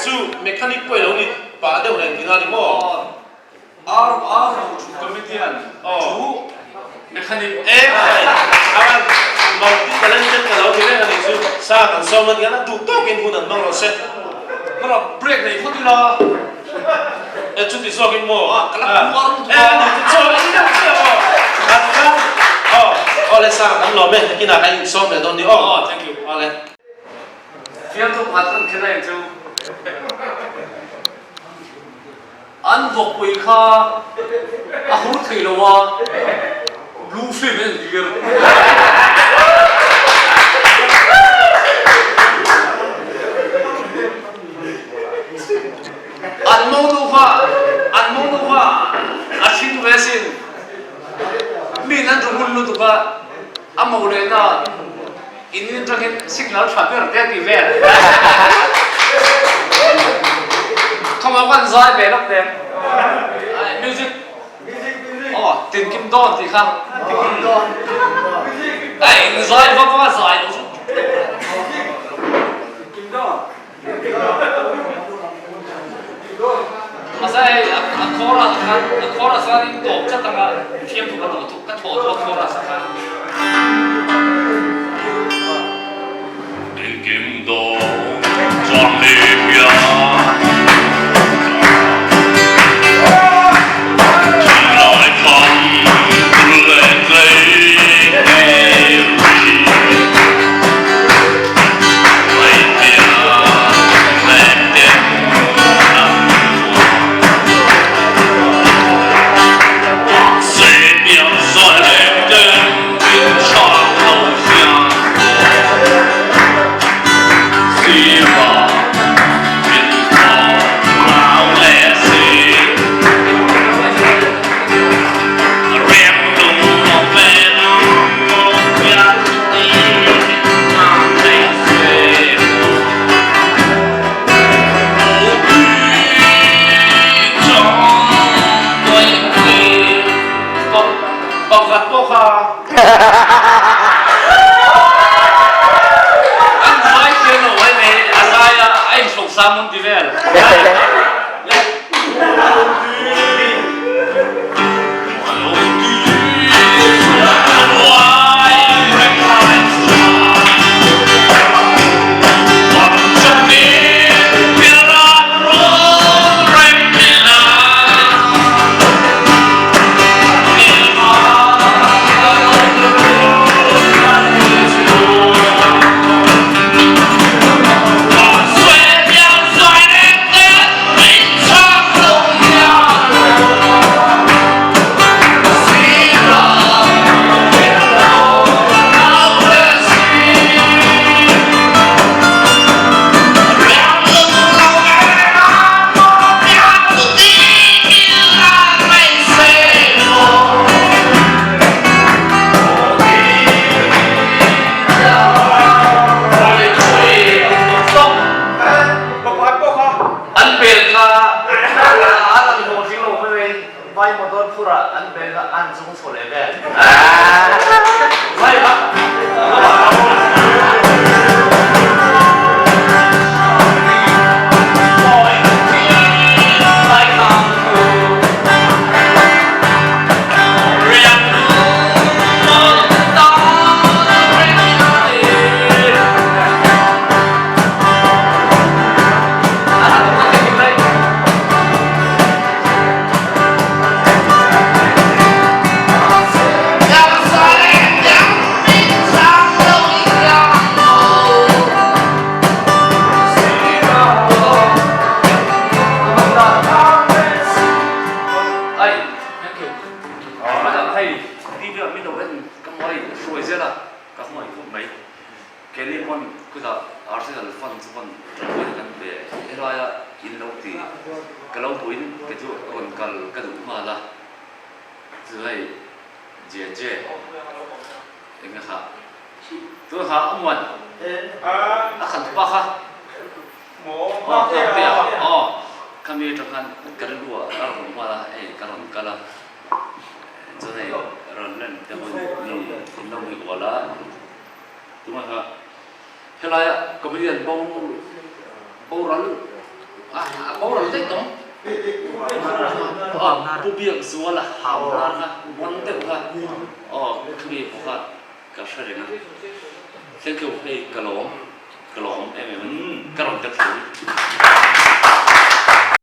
chu mechanic pawh i lo ni pah deuh reng tihna a ni maw? Ar ar ru thu comedian thu mechanic. E khai a multi talented ka lo ti reng a nih chu sa kan sawm a nian a duh tawkin hun an hmang rawh se. Hmara break nei phawt ila. E chuti zawkin maw? Ka la puar lutuk a. E a nih chu chaw ei deuh chiah aw. Kan kal aw awle sa kan lawm e nakinah kan insawm leh dawn ni aw. Aw thank you. Awle. Fiamthu pakhat kan khen a eng chu. An vawkpui kha a hur thei lo a, blue film a entir. An monu kha, an monu kha a hring ve asin. Miin an ru ngun lutuk a, a mo lehna In in atangin signal tha ber te a ti vel. Khawmah khan zai ve lawk teh. Music. Aw tinkim dawn tih kha. A in zai vak vak a zai lo chu. Mahse hei a chorus ah khan a chorus ah khan in tawp chat anga thiamthu ka tawh ka thawh tawh a chorus ah khan. Engkim dawn chuan ni pian Thinlai kham tul leh tlei tir ri. Pakhat pawh kha an zai thiam lo mai mai a zai a a inhlawh sang mun ti vel. An bel kha an an hlawh tling lo mai mai vai motor phur ah an bel kha an chung chho leh vel. Vai kha. Kelly pawn khutah Arsenal fan chu pawn ṭanpuina kan pe helaia in lo ti ka lo hmuhin kei chu rawn kal ka duh nghal a, chu hei JJ eng nge kha tuna kha a muan a khan tupa kha aw Nghaktea aw khami aṭang khan ka rilru ah a rawn awm nghal a hei ka rawn kal a chuan hei rawn len te pawhin mi in lo hmuh ual a. Tunah kha helaia comedian bo boral A boral daih tawng. Aw Pu Biakzuala hau nar kha one deuh kha aw khami pawh kha ka hre reng a. Thank you hei ka lawm ka lawm em em a ni ka rawn tel thei.